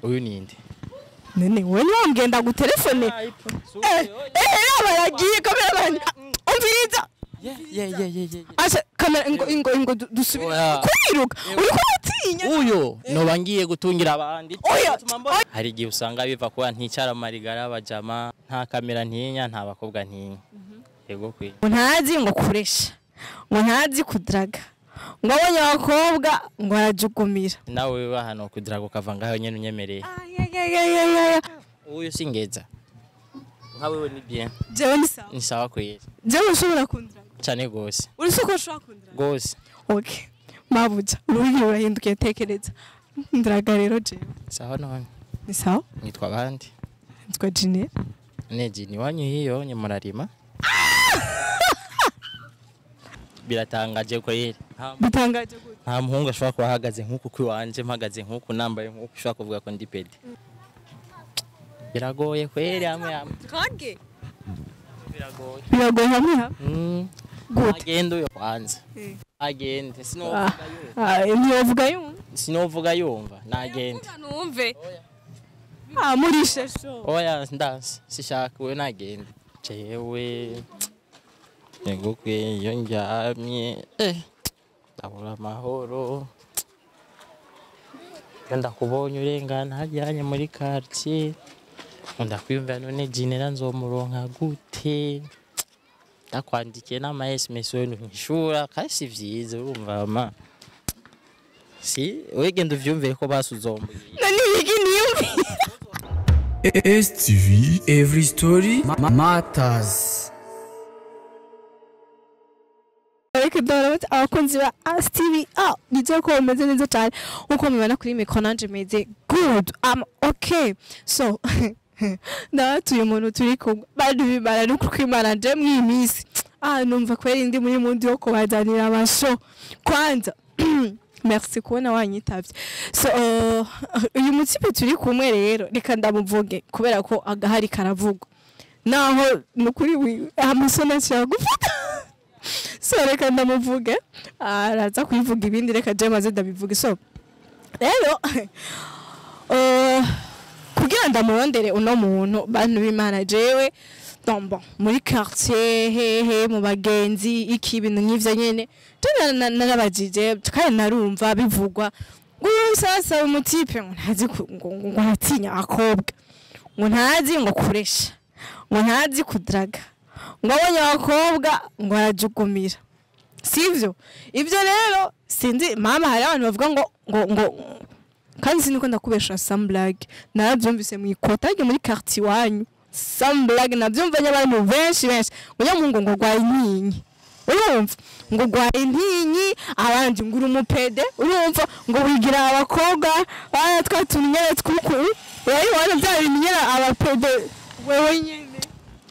Uyu ninde? None wowe niwambwenda gutelefone. Baragiye cameraman. Umviriza. Ye. Asha kamera ingo ingo ingo dusubire. Kwiruka. Uriko uratinya. Uyo noba ngiye gutungira abandi. Oya. Hari igihe usanga biva kuba nticara marigara abajama, nta kamera ntinya, nta bakobwa ntinya. Yego kwe. Ntazi ngo kuresha. Ngo ntazi kudraga. Ngo abonye abakobwa ngo arajugumira. Nawe wewe hano kudraga ukava ngaho nyene unyemereye. Uyu singeza. Nka wewe ni bien. Jewe ni sawa. Ni sawa kwe. Jewe ushobora kundraga. Cyane gose. Uri soko ushobora kundraga. Gose. Okay. Mabuja, urugi urahindukiye tekereza. Ndraga rero jewe. Sawa none. Ni sawa? Nitwa bandi. Nitwa Jine. Ne Jine wanyu hiyo nye murarima. Biratangaje kweli. Bitangaje gute? Nta muhungu ashobora kuba ahagaze nkuku kwiwanje mpagaze nkuku nambaye nkuku ushobora kuvuga ko ndi pede. Biragoye kweli hamwe hamwe. Kage. Biragoye. Biragoye hamwe hamwe. Gute? Agende uyo kwanza. Agende sinovuga yumva. Ntiwovuga yumva. Sinovuga yumva nagende. Numve. Murishe sho. Oya ndanse sishaka wewe nagende. Jewe yego kwe iyo ndyamye ndabura amahoro. Iyo ndakubonye urengana hajyanye muri quartier ndakwiyumvira none Jinera nzomuronka gute? Ndakwandikiye n'ama SMS wewe ntishura kandi si vyiza urumva ma. Si wegenda uvyumvire ko basuzombwiye. None ibiki niyumvira. STV Every Story Matters. Ariko ndabona abakunzi ba STV nizere ko bameze neza cyane nkuko mubibona kuri mikoro nanje meze good, I'm okay. So ndabatuye umuntu turi kumwe bantu bimara no kwimana nje mw'iyi minsi numva kweri ndi muri mundi wo kubazanira amasho kwanza. Merci kubona wanyitavye. So uyu mutipe turi kumwe rero reka ndamuvuge kubera ko agahari karavugwa naho nukuri amasona cyagufata. So reka ndamuvuge araza kubivuga ibindi reka je maze ndabivuge. So rero kugira ndamurondere uno muntu bantu b'Imana jewe bon muri quartier hehe mu bagenzi iki ibintu nk'ivyo nyene narabajije kandi narumva bivugwa ngo sasa umutipe ngo ntazi ngo aratinya akobwa ngo ntazi ngo kuresha ngo ntazi kudraga ngo abonye abakobwa ngo arajugumira. Sivyo ivyo rero sinzi mama hari abantu bavuga ngo ngo kandi siniko ndakubesha some blague naravyumvise mu ikota ryo muri quartier wanyu some blague navyumvanye abantu benshi benshi ngo ngo gwaye intinyi urumva ngo gwaye intinyi abandi ngo uri umupede urumva ngo wigira abakobwa twatumenyere twukuru wewe wana bya bimenyera abapede wewe nyene.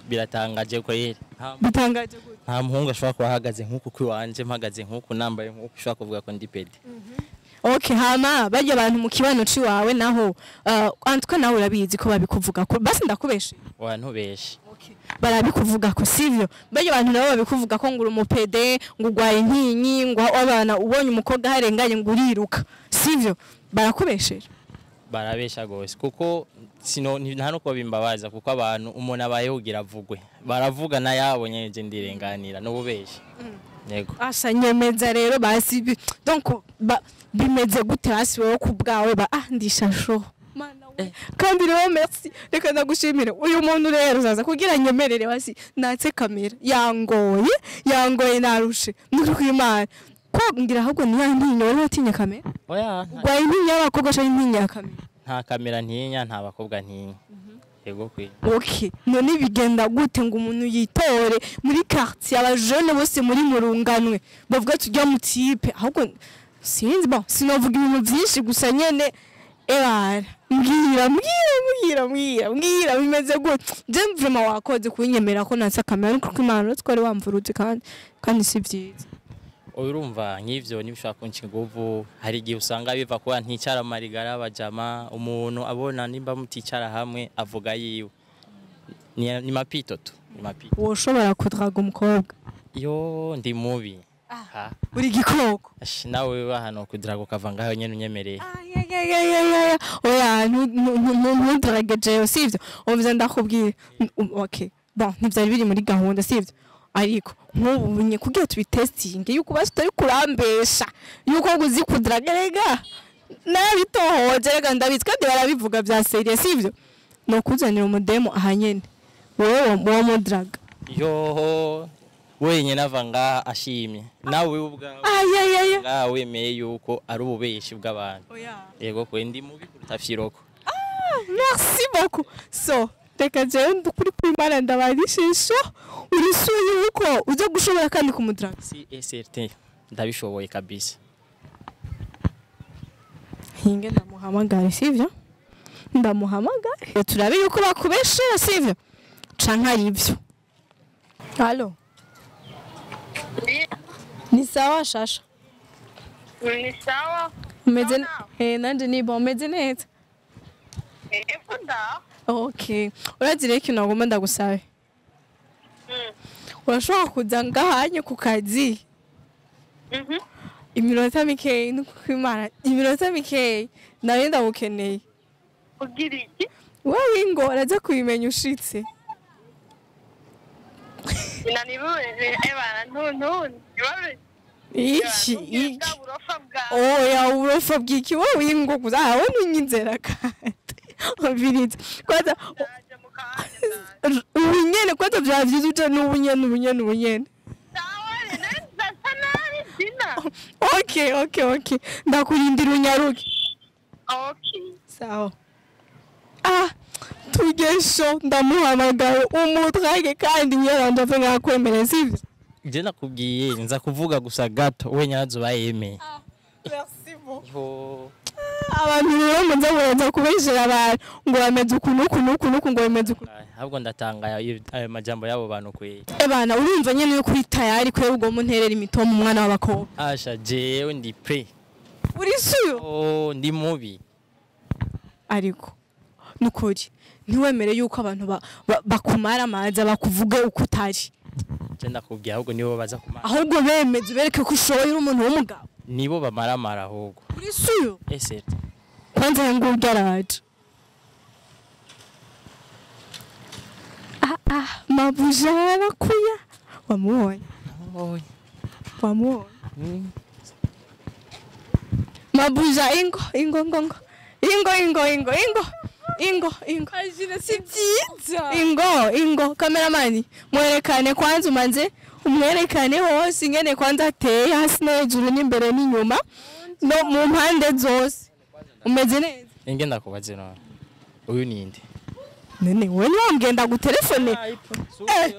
Biratangaje kweli. Bitangaje gute? Nta muhungu ashobora kuba ahagaze nkuku kwiwanje mpagaze nkuku nambaye nkuku ushobora kuvuga ko ndi pede. Okay, hama barya abantu mu kibano ciwawe naho antwe nawe urabizi ko babikuvuga ko basi ndakubeshe. Oya ntubeshe. Okay. Barabikuvuga ko sivyo? Barya abantu nabo babikuvuga ko ngo uri umupede ngo ugwaye intinyi ngo abana ubonye umukobwa harenganye ngo uriruka sivyo? Barakubeshera. Barabesha gose kuko sino nta nuko bimbabaza kuko abantu umuntu abaye ugira avugwe baravuga na yabo nyeje ndirenganira n'ububesha. Yego. Asha nyemeza rero basi donc bimeze gute basi wewe kubwawe ba ndishasho mana we kandi rero merci reka ndagushimire uyu muntu rero uzaza kugira nyemerere basi natse kamera yangoye narushe n'ukwimana ko ngira ahubwo ni yantinye wari watinye kamera. Oya gwaye intinya y'abakobwa canke intinya ya kamera? Nta kamera ntinya nta bakobwa ntinya. Yego kwe. Okay, none bigenda gute ngo umuntu yitore muri quartier abajene bose muri murunganwe bavuga tujya mu type ahubwo sinzi bon sinovuga ibintu byinshi gusa nyene ebara mbwira bimeze gute? Je vraiment wakoze kunyemera ko natsa kamera kuko Imana twari wamvurutse kandi si vyiza. Urumva nk'ivyo nibishaka kunca inguvu hari igihe usanga biva kuba nticara marigara abajama umuntu abona nimba muticara hamwe avuga yiwe ni mapito tu ni mapito. Woshobora kudraga umukobwa? Yo ndi mubi. Uri gikoko. Nawe wewe hano kudraga ukava ngaho nyene unyemereye. Oya Ntudrage jewe, sivyo? Umviza ndakubwira. Okay, bon, ntivyari biri muri gahunda, sivyo? Ariko nk'ubu nye kugira tubitestinge yuko basi utari kurambesha yuko uzi kudraga, rega nabitohoje, rega ndabizi kandi barabivuga bya sérieux, sivyo? Ni ukuzanira umudemo aha nyene, wewe wo mudraga? Yoho, wenyine ava ngaha ashimye nawe wewe ubwawe Ayayaya. ngaha wemeye yuko ari ububeshi bw'abantu. Yego kwe, ndi mubi kuruta Firoko. Merci beaucoup. So reka jewe ndukuri kw'Imana ndabarishisho urisuye yuko uza gushobora kandi kumudraga. Si SRT ndabishoboye kabisa. Hinge ndamuhamagare, sivyo? Ndamuhamagare turabe yuko bakubeshera, sivyo, canke ari ivyo. Allo? Ni sawa, shasha? Ni sawa. Umeze Sawa. eh, nanje ni bon, umeze neza? Epfo ndaho. Okay, urazi rero ikintu nagomba ndagusabe? Urashobora kuza ngahanye ku kazi iminota mikeyi? Nuko Imana, iminota mikeyi, nari ndagukeneye. Kugira iki? Wowe ingo uraza kubimenya ushitse. Nanibuze ebana ntuntu ntibabe. Iki iki? Bwa burofa bwawe. Oya, uburofa bw'iki? Wowe ingo gusa aho ntunyizera kandi umviriza kwanza. Ndaje mu kanya, ndaje. Ubu nyene kwanza vyaba vyiza uje n'ubu nyene, ubu nyene, ubu nyene. Sawa, ndasa nabi dina. Okay, ndakurindira, unyaruke. Okay. Sawa. Ah, tugesho ndamuhamagaye umudrage kandi uyaranje ave nkakwemerera, sivyo? Je nakubwiye nza kuvuga gusa gato, wenyine azoba yemeye. Merci beaucoup. Yo. Abantu rero muza muraza kubeshera abantu ngo bameze uku n'uku n'uku n'uku, ngo bameze uku. Ahubwo ndatanga ayo majambo y'abo bantu kweri. Ebana, urumva nyene yuko uri tayari kwera ubwo munterera imitomo umwana w'abakobwa? Asha, jewe ndi prêt. Uri sûr? Oh, ndi mubi. Ariko nukuri ntiwemere yuko abantu bakumara amaza bakuvuge uko utari. Je ndakubwiye, ahubwo nibo baza kumara. Ahubwo bemeze ubereke ko ushoboye, uri umuntu w'umugabo. Nibo bamaramara ahubwo. Uri sûr? Ese. Kwanza ngubwo araje. Ah ah, mabuja arakuya, wamubonye? Wamubonye? Mabuja, ingo ingo ingo ingo ingo ingo ingo ingo ingo ingo. Ajina, si byiza. Ingo ingo, kameramani, mwerekane kwanza, umanze umwerekane hose ingene kwanza ateye, hasi no hejuru n'imbere n'inyuma no mu mpande zose. Umeze neza? Inge ndakubaze none, uyu ninde? None wowe ntiwambwiye ndagutelefone? Eh eh,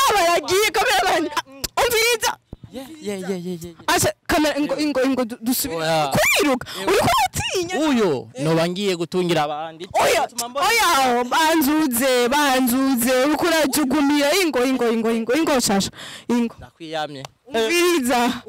yaba yagiye. Kameramani, umviriza. Ye ye ye ye. Asha, kamera, ingo ingo ingo, dusubire. Oya. Kwiruka uriko uratinya. Uyo noba ngiye gutungira abandi. Oya oya, banzuze banzuze, uriko urajugumira. Ingo ingo ingo ingo ingo, shasha, ingo. Ndakwiyamye. Umviriza,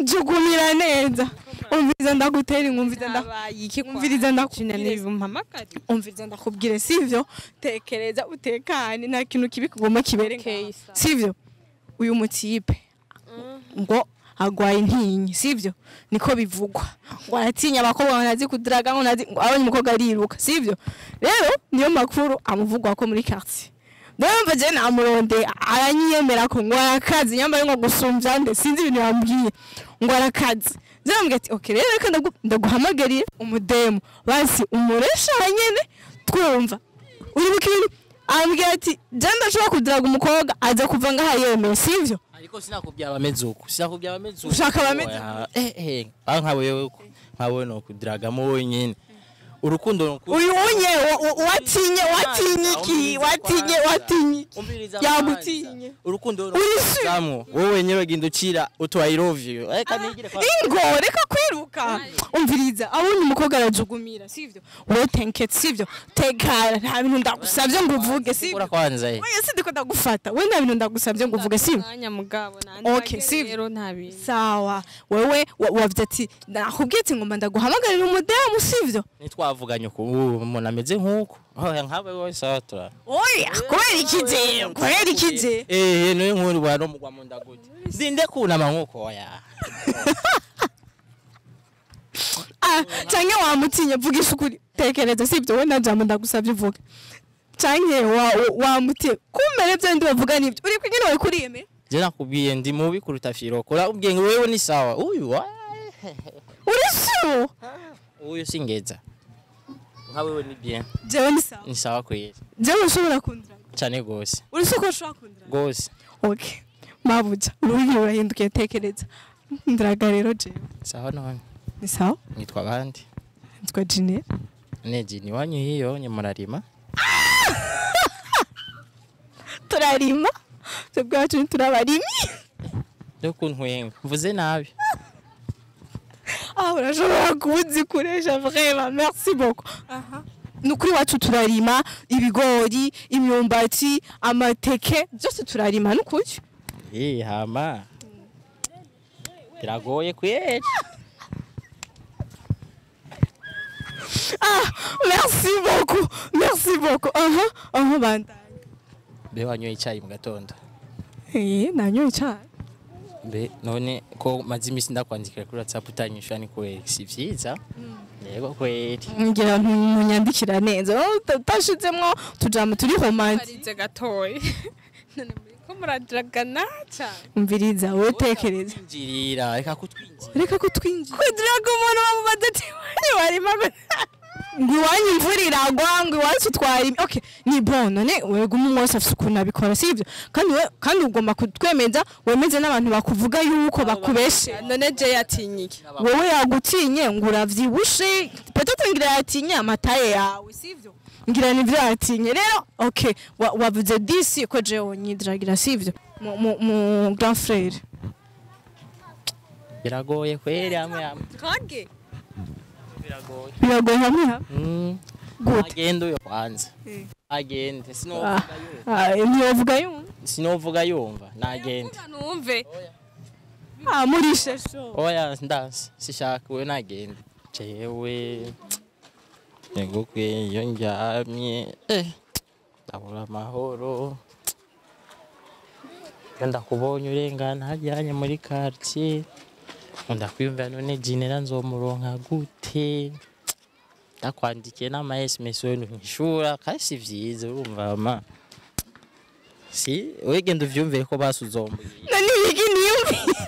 jugumira neza, umviriza ndagutera inkumviriza. Habaye iki? Umviriza Jina ndakubwire. Nibumpamagare. Umviriza ndakubwire, sivyo? Tekereza utekane, nta kintu kibi kugomba kibere Okay, ngaha. sawa. Sivyo? Uyu mutipe ngo agwaye intinyi, sivyo? Niko bivugwa ngo aratinya abakobwa, ngo ntazi kudraga, ngo ntazi, ngo abonye umukobwa ariruka, sivyo? Rero niyo makuru amuvugwa ko muri quartier. Ndumva je namuronde aranyiyemera ko ngo arakazi nyambaye ngo gusumvya nde, sinzi ibintu yambwiye ngo arakazi. Zambwiye ati okay rero reka ndaguhamagarire umudemu basi umuresha nyene twumva uri bukintu. Ambwiye ati je ndashobora kudraga umukobwa aza kuva ngaha yemeye, sivyo? Ariko sinakubwiye abameze uku, sinakubwiye abameze uku. Ushaka abameze Oya, eh eh, ah, nka wewe nka wewe no kudragamo wenyine urukundo no Uyu unye watinye, watinye iki? Watinye, watinye iki? Umviriza. Yagutinye. Urukundo Uri sûr? Zamwo wowe wenyine ugenda ucira utu I love you, reka nigire kwa Ingo, reka kwiruka. Umviriza, abonye umukobwa arajugumira, sivyo? Wowe tenkete, sivyo? Tekara, nta bintu ndagusabye ngo uvuge, sivyo? Ura kwanza eh. Oya, sindiko ndagufata we, nta bintu ndagusabye ngo uvuge, sivyo? Mwanya mugabo. Okay, sivyo. Rero nta bintu. Sawa, wewe wavuze ati nakubwiye ati ngomba ndaguhamagarira umudemu, sivyo? Nitwavuganye uku ubu umuntu ameze nk'uko. Oya, nkawe wowe sawa tura. Oya, kubera ikije, kubera ikije? Eh, niyo nkuru wa no mugwa mu nda gute. Ndinde kunama nk'uko, oya. Ah, canke wamutinye, vugisha ukuri, tekereza, sibyo? We nta ndagusabye uvuge. Canke wamutinye kumere byo ndi bavuga nibyo uri kwingene wari kuriyemera. Je nakubwiye ndi mubi kuruta Firoko. Urabwiye ngo wewe ni sawa. Uyu wa Uri sure? Uyu singeza. Nka wewe ni bien. Jewe ni sawa? Ni sawa kweli. Jewe ushobora kundira? Cyane gose. Uri sure ko ushobora kundira? Gose. Okay, mabuja, urugi urahindukiye, tekereza, ndiraga rero jewe. Sawa none. Ni sawa. Nitwa bande? Nitwa Jinelle. Neji ni wanyu hiyo nye murarima. Turarima, twebwe iwacu ntiturabarimyi. Ryo kuntwenga. Mvuze nabi. Ah, urashobora kuwuzikoresha, vraiment merci beaucoup. Ni ukuri iwacu turarima ibigori, imyumbati, amateke, byose turarima, ni ukuri. Eh hama. Biragoye kweli. Ah, merci beaucoup, merci beaucoup. Aha aha, bandanye. Mbe wanyoye icyayi mu gatondo? Eh, nanyoye icyayi. Mbe none ko maze iminsi ndakwandikira kuri WhatsApp utanyishyura, ni kweli si vyiza? Yego kweli. Ngira munyandikira neza. Oh, utashizemwo tujambo turi romantique. Arize gatoyi. None muri ko muradragana cyane. Umviriza, wowe tekereza. Kwinjirira, reka kutwinjira. Reka kutwinjira, kudiraga umuntu bamubaza ati iwanyu barima ngo iwanyu imvura iragwa, ngo iwacu twarima. Okay, ni bon. None wega umwe wese afise ukuntu abikora, sivyo? Kandi we kandi ugomba kutwemeza, wemeze n'abantu bakuvuga yuko bakubeshe. None je yatinye iki? Wowe yagutinye ngo uravyibushe, peut-être ngira yatinye amataye yawe, sivyo? Ngira nivyo yatinye rero. Okay, wavuze disi ko jewe nyidragira, sivyo? Mu grand frère. Biragoye kweli hamwe hamwe. Drage. Biragoye. Biragoye hamwe hamwe? Gute? Agende uyo kwanza. Agende sinovuga yumva. Ah, ntiyovuga yumva. Sinovuga yumva nagende. Numve. Ah, murishe sho. Oya ndanse sishaka, uyo nagende. Jewe yego kwe iyo ndyamye ndabura amahoro. Iyo ndakubonye urengana hajyanye muri quartier ndakwiyumvira, none Jinera nzomuronka gute? Ndakwandikiye n'ama SMS wewe ntunyishura, kandi si vyiza, urumva ma si wegenda uvyumvire ko basuzombwiye. None ibiki niyumvira?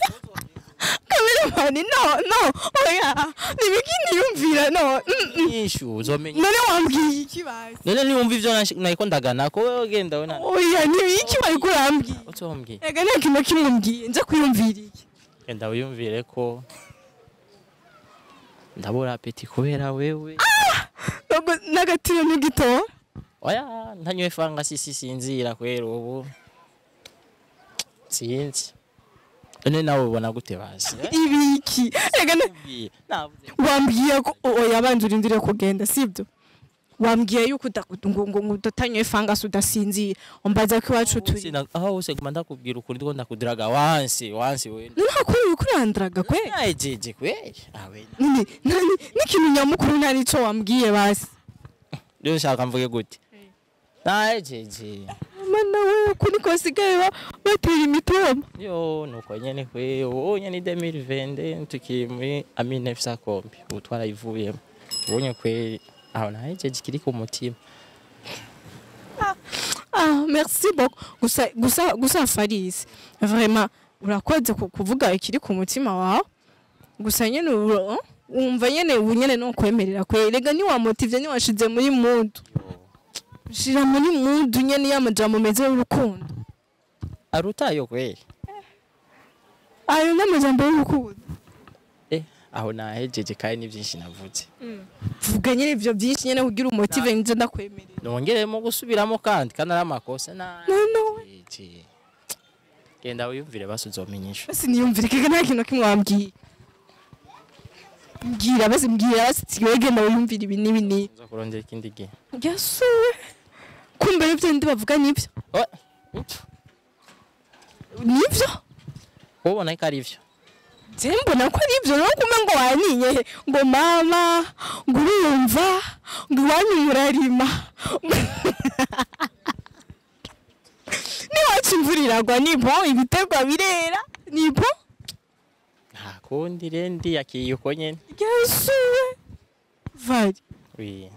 Kameramani, no no, oya, nibiki niyumvira? No. Nyishu uzomenya. None wambwiye iki basi? None niwumva ivyo nariko ndagana ko wewe genda we na Oya, nibiki wariko urambwiye? Uzombwiye. Ega nta kintu na kimwe umbwiye, nza kwiyumvira iki? Genda wiyumvire ko ndabura apeti kubera wewe. N'agatiro ntigitora. Oya, ntanywe fanga sisi sinzira kwera ubu sinzi. None nawe ubona gute basi? Ibiki ega Navuze. Wambwiye ko, oya, banza urindire kugenda, sibyo? Wambwiye yuko ngo udatanywe fangasi udasinzira, umbaza ko iwacu turi. Aho hose guma ndakubwira ukuri, ndiko ndakudiraga wansi wansi we. None ko uriko urandraga kwe? Najeje kweli awe. None nani n'ikintu nyamukuru nta nico wambwiye basi? Rero ushaka mvuge gute? Najeje. Mana we, uku niko basigaye batera imitoma. Yo nuko nyene kwe ubu nyene 2020 tukiri muri Amine FC Kombi, ubu twarayivuyemo ubonye kwe aho najeje kiri ku mutima. Ah, merci beaucoup. Gusa gusa gusa Faris, vraiment urakoze kuvuga ikiri ku mutima wawe. Gusa nyene wumva nyene ubu nyene no kwemerera kwe, rega ni wa motive, ni washize muri mood, shira muri mood nyene y'amajambo meza y'urukundo. Arutayo kweli. Ayo n'amajambo y'urukundo. Aho nahejeje kandi ni byinshi navuze. Vuga nyene ivyo byinshi nyene kugira umotive nje ndakwemerera. Nongeremo gusubiramo kandi kandi ari amakosa na No no. Genda wiyumvire basi uzomenyesha. Basi niyumvire kega nta kintu kimwe wambwiye. Mbwira basi, mbwira basi, tiwe genda wiyumvire ibi n'ibi n'ibi. Nzokurondera ikindi gihe. Yasuwe. Kumbe ibyo ndi bavuga nibyo. Oh, Nibyo? ubona ko ari ivyo. Je mbona ko ari ibyo, no kumbe ngo waninye ngo mama ngo urumva ngo iwanyu murarima. Niwacu imvura iragwa, ni bon, ibiterwa birera, ni bon. Nta kundi rero ndiyakiye uko nyene. Yesu we vari. Oui.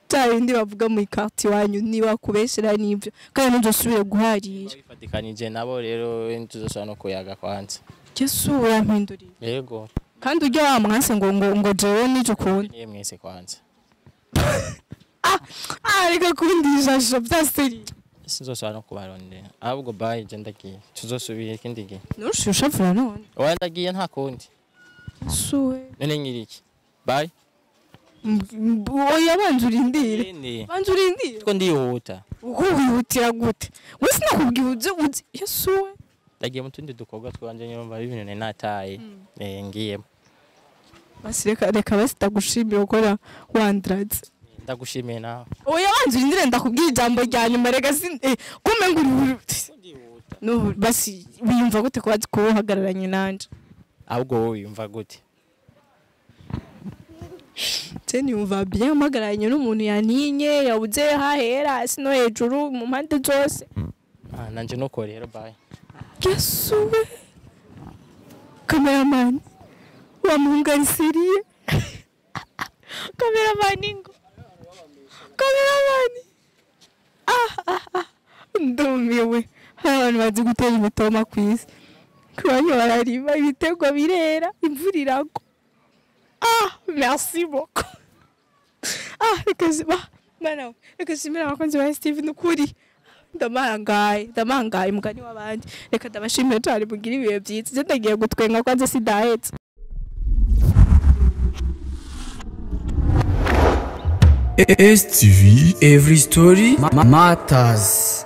Bya bindi bavuga muri quartier wanyu niba kubeshera nibyo kandi ntuzosubire guharira. Wifatikanije nabo rero ntituzosubira no kuyaga kwanza. Yesu urampinduriye. Yego. Kandi ujya wa mwanse ngo ngo ngo jewe nije ukunda. Niye mwese kwanza. Ah, reka kundijasha bya seri. Sinzosubira no kubarondera. Ahubwo bye, je ndagiye. Tuzosubira ikindi gihe. Nushusha vura none. Oya, ndagiye, nta kundi. Yesu we. None nyiriki. Bye. Oya, banza urindire. Nini? Banza urindire. Ko ndihuta. Uko wihutira gute? We sinakubwiye uze uze. Yesu we. Ndagiye mu tundi dukorwa twanje nyumva ibintu nari nataye. Eh, ngiyemo. Basi reka reka basi ndagushimira gukora wandraze. Ndagushimiye nawe. Oya, banza urindire ndakubwira ijambo rya nyuma, reka sin kume ngo uri. No basi wiyumva gute kuba kuba uhagararanye nanje? Ahubwo wowe wiyumva gute? Je niyumva bien mpagararanye n'umuntu yantinye, yabuze hahera hasi no hejuru mu mpande zose. Ah, nanje nuko rero, bye. Yesu we. Cameraman wa muhungu ari sérieux. Cameraman ngo. Cameraman. Ah ah ah. Ndumiwe. Hari abantu bazi gutera imitoma ku isi. Kubanya bararima ibitego birera imvura iragwa. Ah, merci beaucoup. Ah, reka mana we, reka shimira abakunzi ba Steve nukuri. Ndamangaye, ndamangaye mugani w'abandi. Reka ndabashimire cyane, mugire ibihe byiza. Je ndagiye gutwenga kwanza sidahetse. STV Every Story Matters.